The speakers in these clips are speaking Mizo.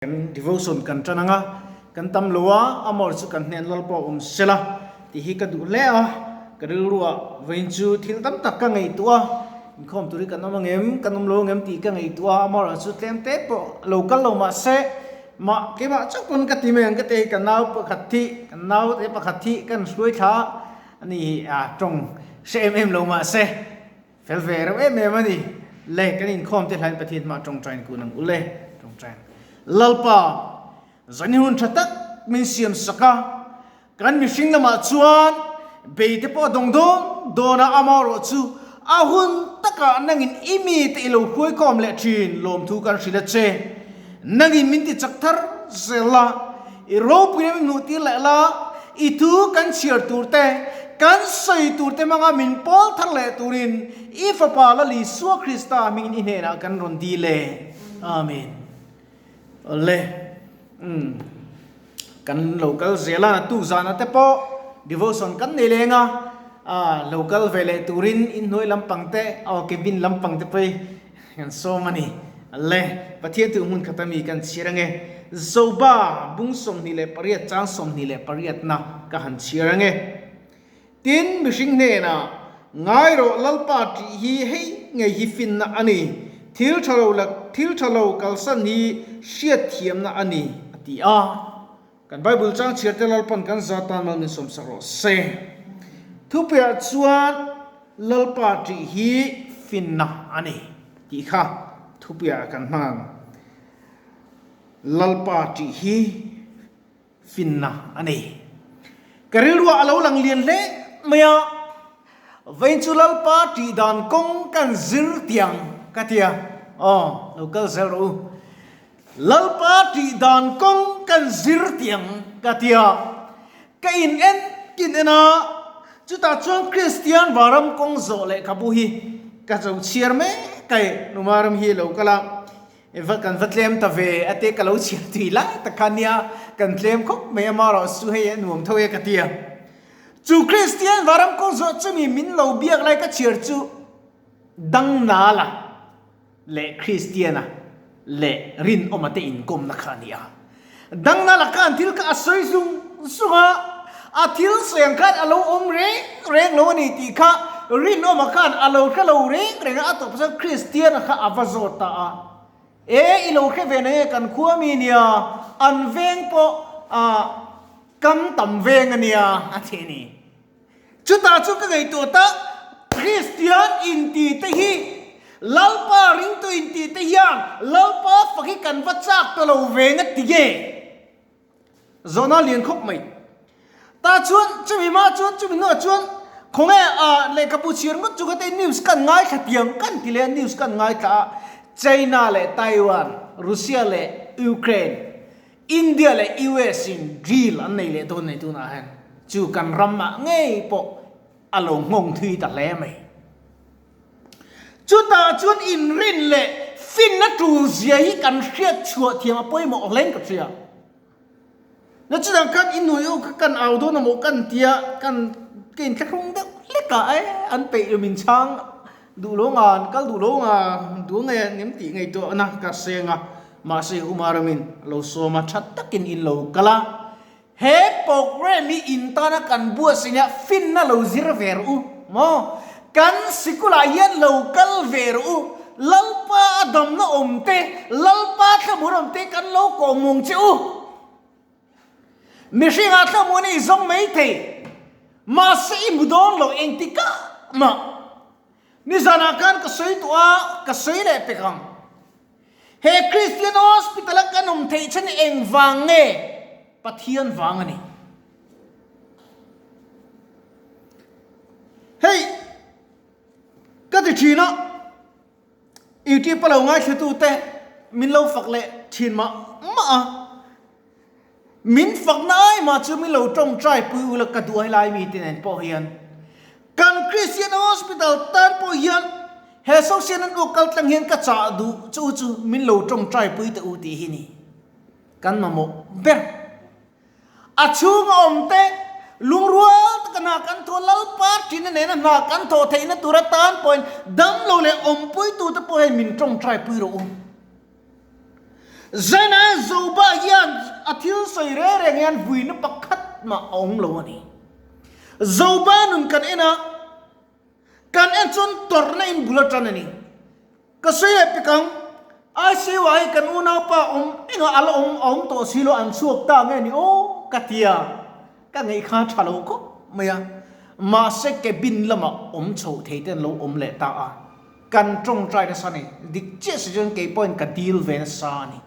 Kan devotion kan tan anga, kan tam lo a, amor chu kan hnen Lalpa awm sela tih hi ka duh hle a, ka rilruah vawiin chu thil tam tak ka ngaihtuah a, inkhawm tur hi kan awm angem, kan awm lo angem tih ka ngaihtuah a, amor chu tlem te pawh lo kal lo mah se, mah keimah chauh pawn ka ti mai ang ka ti a hei ka nau pakhat hi, kan nau te pakhat hi kan hruai thla a ni hi a tawng hre em em lo mah se. Fel ve reuh em em a ni. Le, kan inkhawm te hlain Pathian hmah tawngtain kun ang u le. Tawngtain. Lalpa, zan hun tha tak min siam sak a, kan mihring lamah chuan bei te pawh a dawng dawn dawn a, amaherawh chu a hun takah nangin i mi te i lo hruaikhawm leh thin lawmthu kan hrilh a che. Nangin min ti chak thar zel la, i ropui na min hmuh tir leh la, i thu kan chhiar tur te, kan sawi tur te hmanga min pawl thar leh turin i Fapa Lal Isua Krista hmingin i hnenah kan rawn dil e. Amen. Awle. Umm. Kan lo kal zel a, tu zana te pawh devotion kan nei leng a, ah lo kal ve leh turin inhnuai lampang te, aw cabin lampang te pawh i Kan sawm a ni. Le, Pathian thu hmun khat ami kan chhiar ange. Zoba bung 28 chang 28 na ka han chhiar ange. Tin, mihring hnenah, Ngai rawh Lalpa tih hi hei ngei hi finna a ni. Thil tha lo la thil tha lo kalsan hi hriatthiamna a ni, a ti a. Kan Bible chang chhiar te Lalpan kan za tan mal min sawmsak rawh se. Thupuiah chuan Lalpa tih hi finna a ni tih kha thupuiah kan hmang ang. Lalpa tih hi finna a ni. Ka rilruah a lo lang lian hle mai a, vawiin chu Lalpa tih dan kawng kan zir tiang ka ti a, aw lo kal zel rawh u. Lalpa tih dan kawng kan zir tiang ka ti a, ka in en kin en a, chutah chuan Kristian Varam kawng zawh lehkhabu hi ka zo chhiar mek a e, Numaram hi lo kal a, va kan va tlem ta ve a te ka lo chhiar tui lai tak kha nia, kan tlem khawp mai a, marawh chu hei a nuam tho e ka ti a. Chu Kristian Varam kawng zawh chumi min lo biak lai ka chhiar chu dang nal a. leh Kristiana leh rinawma te inkawmna kha a ni a. Dangna laka an thil kha a sawi zung zung a, a thil sawi ang khan a lo awm reng reng lo a ni tih kha rinawma khan a lo hre lo reng reng a, a tawp chuan Kristiana kha a va zawt ta a, E, i lo hre ve na nge kan khua mi nia, an veng pawh ah kam tam veng a nia a ti a ni. Chutah chu ka ngaihtuah ta, Kristian inti te hi, Lalpa ringtu inti te hian Lalpa fak hi kan va chak ta lo ve nga ti nge? Zawhna lian khawp mai. Tah chuan chumi hma chuan chumi hnuah chuan khawnge ah lehkhabu chhiar ngawt chu ka te news kan ngaithla tiang kan ti leh a, news kan ngaithla a, China leh Taiwan, Russia leh Ukraine, India leh US in drill an nei leh dawn nei tunah hian chu kan ramah ngei pawh a lo nghawng thui ta hle mai. Chutah chuan inrin leh finna tul zia hi kan hriat chhuah thiam a pawimawh hle in ka hria. Na chutah khan i nui u kha kan au dawn amaw kan tia kan ka inthlahrung deuh hlek a e an peih lo min chhang duh lo nga an kal duh lo nga duh nge ngem tih ngaihtuahna ka seng a. Mahse Umaramin a lo sawm a, tha takin in lo kal a. He program hi in tana kan buatsaih nia finna lo zir ve rawh u maw? Kan sikulah hian lo kal ve rawh u, Lalpa a damna awm te, Lalpa thlamuan awm te kan lo kawhmung che u. Mihringah thlamuan i zawng mai thei, mahse i hmu dawn lo engtikah mah. Nizanah khan ka sawi tawh a, ka sawi leh pek ang. He Christian Hospital a kan awm theih chhan hi eng vang nge? Pathian vang a ni. Hei, ka ti thin a, YouTube a lo ngaithlatute min lo fak leh thin mah mah a. Min fakna ai mah chu min lo tawngtai pui ula ka duh helai mite nen pawh hian kan Christian Hospital tan pawh hian he social network kal tlang hian ka chah duh chu chu min lo tawngtai pui teh u tih hi ni kan mamawh ber. A chhunga awm te lungrual taka hna kan thawh Lalpa ṭhina nena hna kan thawh theihna tura tan pawhin damlo leh awmpuitute pawh hian min tawngtai pui rawh u. Zaina Joba hian a thil sawi reng reng hian vuina pakhat mah a awm lo a ni. Joba nun kan en a, kan en chuan tawrhna in bul a tan a ni. Ka sawi leh pek ang, ICU ah hi kan unaupa awm engah a la awm a awm tawh si lo an chhuak ta nge ni aw ka ti a, ka ngaih kha tha lo khawp mai a, mahse cabin lamah awm chhoh thei te an lo awm leh ta a, kan tawngtai nasa a ni, dik chiah si chuan kei pawhin ka dil ve nasa a ni.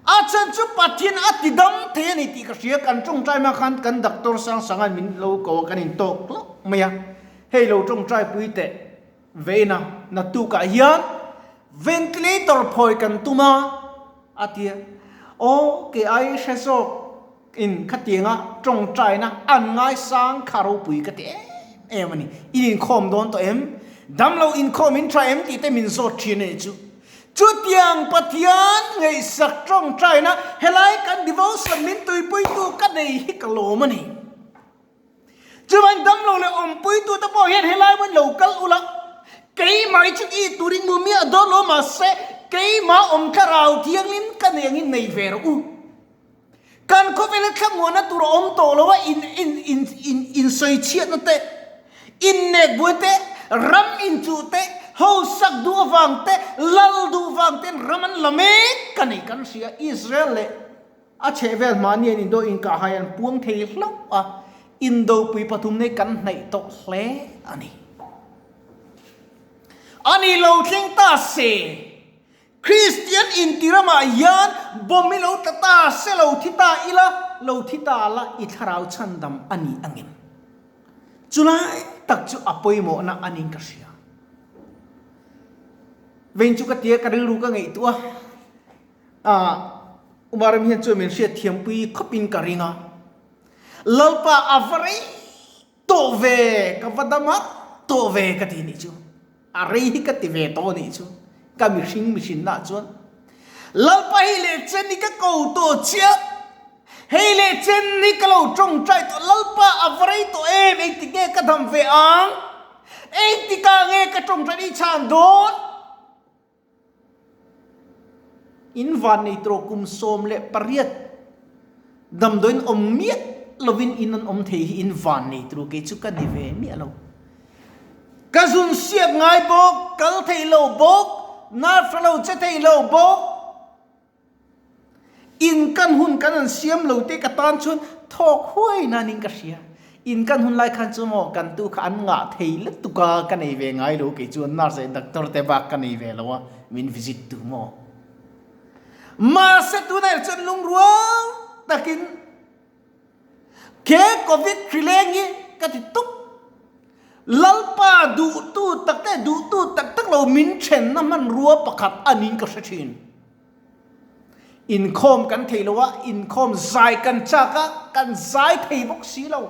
A chhan chu Pathian a ti dam thei a ni tih ka hria, kan tawngtai hma khan kan doctor Sangsanga'n min lo ko a, kan intawk hlauh mai a, hei lo tawngtai pui teh. Veina naktukah hian ventilator phawi kan tum a, a ti a. Aw, kei ai hre zawk in khatianga tawngtaina an ngaisang kha ropui ka ti em em a ni. In inkhawm dawn tawh em? Damlo inkhawm in tha em tih te min zawt thin a nih chu. Chutiang Pathian ngaihsak tawngtaina helai kan devotion min tuipuitu ka nei hi ka lawm a ni. Chuan damlo leh awmpuitute pawh hian helai hmun lo kal ula, keimah hi chu i turin mu miah dawn lo mahse keimah awm thlarau thianghlim ka nei angin nei ve rawh u. Kan khawvela thlamuanna tur a awm tawh lo a, in in in in insawichhiatna te, innek buai te, ram inchuh te, hausak duh avang te, lal duh vang ten ram an la mek ka nei kan hria Israel leh A chhehvel mahni an indo inkahhai an puang thei hlauh a, indopui pathum nei kan hnaih tawh hle a ni. A ni lo thleng ta se, Kristian inti ramah hian bomb hi lo tla ta se lo thi ta ila, lo thi ta la i thlarau chhandam a ni angem? Chulai tak chu a pawimawhna a niin ka hria. Veng chu ka tia ka rilru ka ngaihtuah a. Ah, Umaram hian chuan min hriat thiampui khawpin ka ring a. Lalpa a va rei tawh ve, ka va dam har tawh ve ka ti nih chu. A rei hi ka ti ve tawh nih chu, ka mihring mihrinna chuan. Lalpa hei leh chen hi ka ko tawh chiah, hei leh chen hi ka lo tawngtai tawh, Lalpa a va rei tawh em, engtik nge ka dam ve ang, engtikah nge ka tawngtai i chhan dawn? In van nei tawh kum 18 damdawiin awm miah lovin in an awm thei hi in van nei tawh kei chu ka ni ve miah lo. Ka zun siak ngai bawk, kal thei lo bawk, nar hra lo che thei lo bawk. In kan hun kan an siam lo te ka tan chuan thawk huai nan in ka hria. In kan hun lai khan chu maw kan tu kha an ngah thei lutuk a, ka nei ve ngai lo kei chuan nurse leh doctor te bak ka nei ve lo a, min visit tu maw. Mahse tunah erawh chuan lungrual takin Ke Covid hrileng hi ka ti tup. Lalpa duhtu tak te duhtu tak tak lo min thenna hmanrua pakhat a niin ka hre thin. Inkhawm kan thei lo a, inkhawm zai kan chak a, kan zai thei bawk si lo.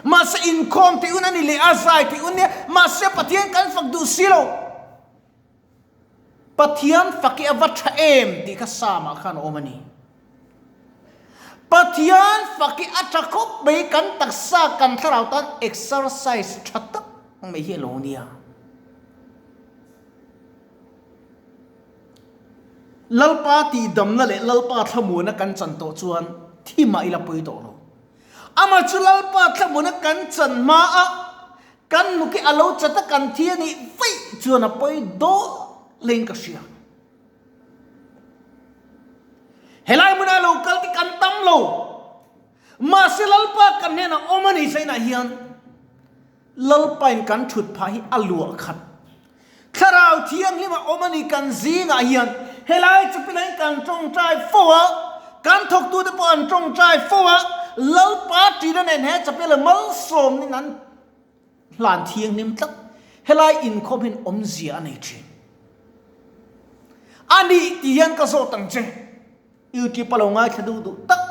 Mahse inkhawm theih hun a ni leh a, zai theih hun nia, mahse Pathian kan fak duh si lo. Pathian fak hi a va tha em tih kha Psalm ah khan a awm a ni. Pathian fak hi a tha khawp mai, kan taksa kan thlarau tan exercise tha tak mai hi a lo nia. Lalpa tihdamna leh Lalpa thlamuana kan chan tawh chuan thi mah ila pawi tawh lo. Amah chu Lalpa thlamuana kan chan hma a Kan nuk hi a lo chat a kan thi a nih vaih chuan a pawi dawn hlein ka hria. Helai hmunah lo kal te kan tam lo. Mahse Lalpa kan hnenah awm a ni sainah hian Lalpain kan thut phah hi a luah khat. Thlarau Thianghlim a awm a ni kan zingah hian helai chupilaiin kan tawngtai fo a, kan thawktute pawh an tawngtai fo a, Lalpa ṭina nen he chapel malsawmnin an hlan thianghlim tlat. Helai inkhawm hian awmzia a nei ṭhin. A nih ti hian ka zawt ang che. YouTube a lo ngaithla duh duh tak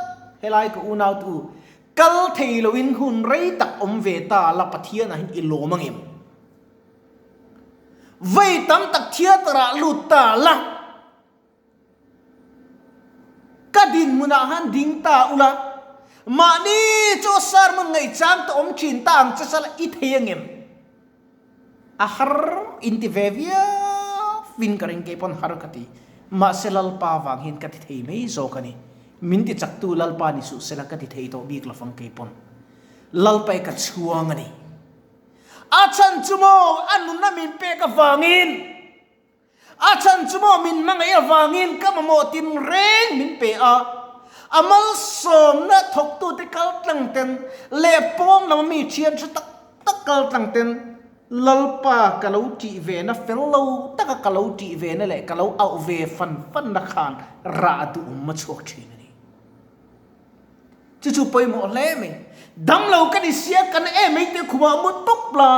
helai ka unau tu kal thei loin hun rei tak awm ve ta la Pathianah hian i lawm angem? Vei tam tak theatre ah lut ta la, ka dinhmunah han ding ta ula, mahni chu sermon ngaihchang te awm thin ta ang che sala i thei angem? A har in ti ve viau. viauvin ka ring kei pawn har ka ti. Mahse Lalpa vang hian ka ti thei mai zawk a ni. Min ti chaktu Lalpa ni suh sela ka ti thei tawh bik lovang kei pawn. Lalpa i ka chhuang a ni. A chhan chu maw a nunna min pek avangin, a chhan chu maw min hmangaih avangin ka mamawh tinreng min pe a. A malsawmna thawktute kal tlang ten leh pawng lama mi thian tha tak tak kal tlang ten Lalpa ka lo tih ve na fel lo taka ka lo tih ve na leh ka lo auh ve fan fan na khan rah duhawm a chhuak thin a ni. Chu chu pawimawh hle mai. Damlo ka ni sia kan em mai te khumah mu tawp la.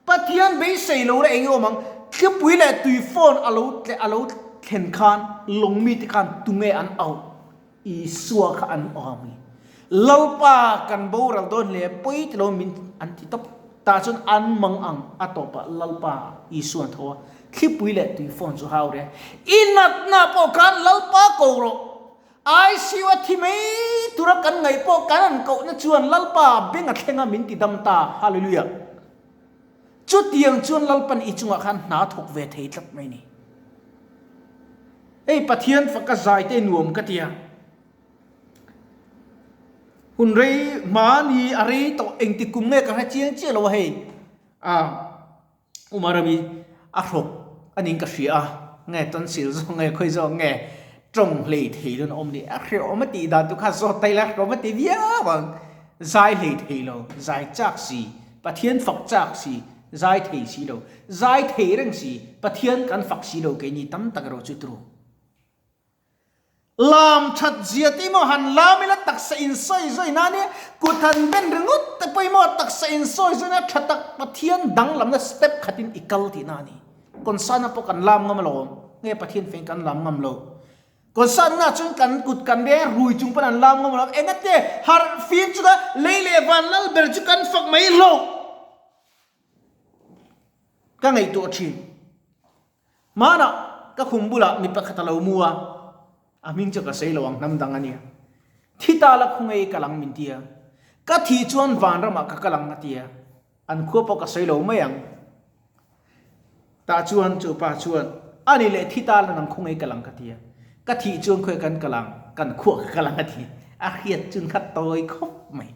Pathian beisei lo la eng awm ang. Thlipui leh tui phone a lo tle a lo thlen khan lawngmi te khan tunge an auh. Isua kha an awm i Lalpa kan boral dawn hle pawi ti lo min an ti tawp. Tah chuan an mang ang a tawpah Lalpa Isua an tho a, thlipui leh tui fawn chu hau reng. I natna pawh khan Lalpa ko rawh. ICU a thi mai tura kan ngaih pawh kan an kohna chuan Lalpa beng a thleng a min ti dam ta. Hallelujah. Chutiang chuan Lalpan i chungah khan hna thawk ve thei tlat mai ni. Hei Pathian faka zai te nuam ka tia. Hun rei hmani a rei tawh engti kum nge ka hre chiang chiah lo a hei. A Umarami a hrawk aning ka hria a, nge tonsil zawk nge khawi zawk nge tawng hlei thei lo na awm ni. A hreawm a tih dan chu kha zawt ta ila hreawm a ti viau ang. Zai hlei thei lo, zai chak si, Pathian fak chak si, zai thei si lo, zai thei reng si, Pathian kan fak si lo keini tam tak erawh chu turu. Lam that zia te emaw han lam ila taksa insawi zawi nan hi kut han ben ringawt te pawh emaw taksa insawi zawina tha tak Pathian danglamna step khatin i kal tihna a ni. Kawnsana pawh kan lam ngam alawm, nge Pathian feng kan lam ngam lo. Concert na chuan kan kut kan be rui chung pawn an lam ngam lo. Engate harh fim chu ka lei leh van lal ber chu kan fak mai lo. Ka ngaihtuah thin. Hmanah ka khum bulah mi pakhat a lo mu a, a hming chu ka sawi lo ang hnam dang a nia. Thi ta la khungei kal ang min ti a. Ka thih chuan vanramah ka kal ang a ti a. An khua pawh ka sawi lo mai ang. Tah chuan chu pa chuan, A ni leh thi ta la nang khawngaih kal ang ka ti a. Ka thih chuan khawi kan kal ang, kan khuah ka kal ang a ti. A hriat chun kha tawi khawp mai.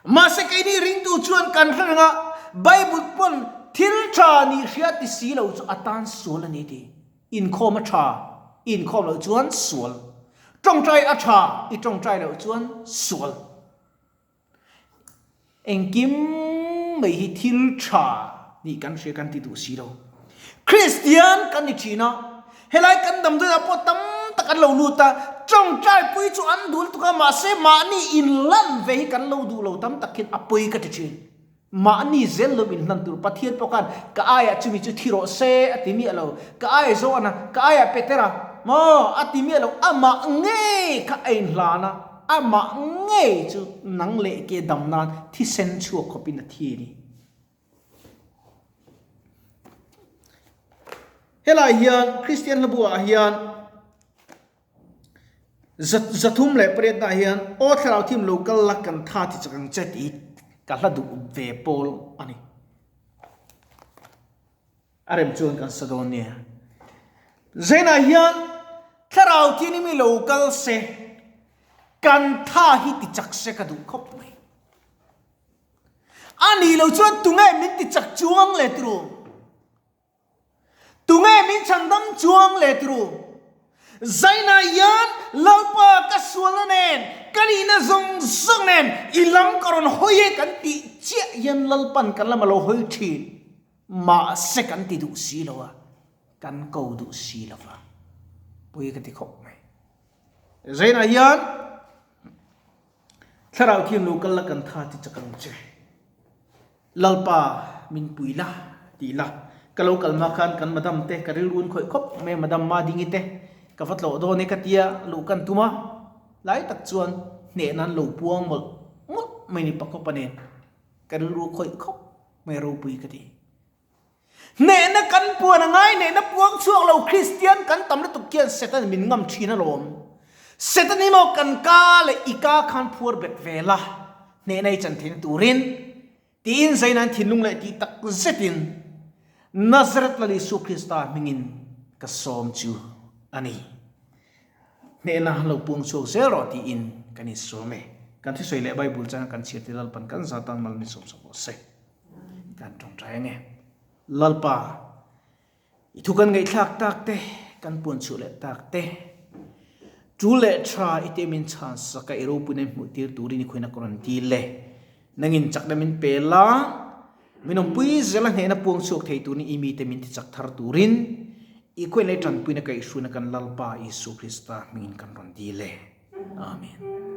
Mahse keini ringtu chuan kan hre reng a, Bible pawn thil tha nih hria ti si lo chu a tan sual a ni ti. Inkhawm a tha, i inkhawm loh chuan sual. Tawngtai a tha, i tawngtai loh chuan sual. Engkim mai hi thil tha nih kan hria kan ti duh si lo. Kristian kan ni thin a, helai kan damdawiah pawh tam tak an lo lut a, tawngtai pui chu an duh lutuk a, mahse mahni inlan ve hi kan lo duh lo tam tak hian a pawi ka ti thin. Mahni zel lo inhlan tur Pathian pawh khan ka aiah chumi chu thi rawh se a ti miah lo, ka aiah Johana, ka aiah Petera maw a ti miah lo, amah ngei kha a inhlan a, amah ngei chu nang leh ke dam nan thisen chhuak khawpin a thi a ni. Helai hian Kristian hlabuah hian 308 ah hian Aw Thlarau Thim lo kal la kan tha ti chak ang che tih ka hla duh ve pawl a ni. A rem chuan kan sa dawn nia. Zainah hian Thlarau Thian hi mi lo kal se kan tha hi ti chak se ka duh khawp mai. A nih loh chuan tunge min ti chak chuang le turu? Tunge min chhandam chuang le turu? Zaina hian Lalpa ka sualna nen, ka nihna zawng zawng nen i lam ka rawn hawi e kan tih chiah hian Lalpan kan lam a lo hawi thin. Mahse kan ti duh si lo a, kan ko duh si lo va. Pui ka ti khawp mai. Zaina hian Thlarau thiam lo kal la kan tha ti chak ang che. Lalpa min pui la tih la ka lo kal hma khan kan madam te ka rilru an khawih khawp mai a madam Madingi te ka va tlawh dawn e ka tia luh kan tum a lai tak chuan hnehna an lo puang mawlh mawlh mai ni pakawpa nen ka rilru khawih khawp mai ropui ka ti. Hnehna kan puan a ngai, hnehna puang chhuak lo Kristian kan tam lutuk khian Satan min ngam thin alawm. Satan hi maw kan ka leh i ka khan phuar bet ve la, hnehna i chan theihna turin tiin Zaina'n thinlung leh tih tak zetin. Nazareth Lal Isu Krista hmingin ka sawm chu a ni. Hnehna lo puang chhuak zel rawh tiin kan insawm e. Kan thusawi leh Bible changa kan chhiar te Lalpan kan za tan mal min sawm sak rawh se. Kan tawngtai ange. Lalpa, i thu kan ngaihthlak tak te, kan puan chhuah leh tak te, tul leh tha i te min chhan sak a, i ropuina hmuh tir turin i khawina ka rawn dil e. Nangin chakna min pe la, min awmpui zela hnehna puang chhuak thei turin i mite min tichak thar turin i khawihlei tanpuina kaihhruina kan Lalpa Isu Krista hmingin kan rawn dil e. Amen.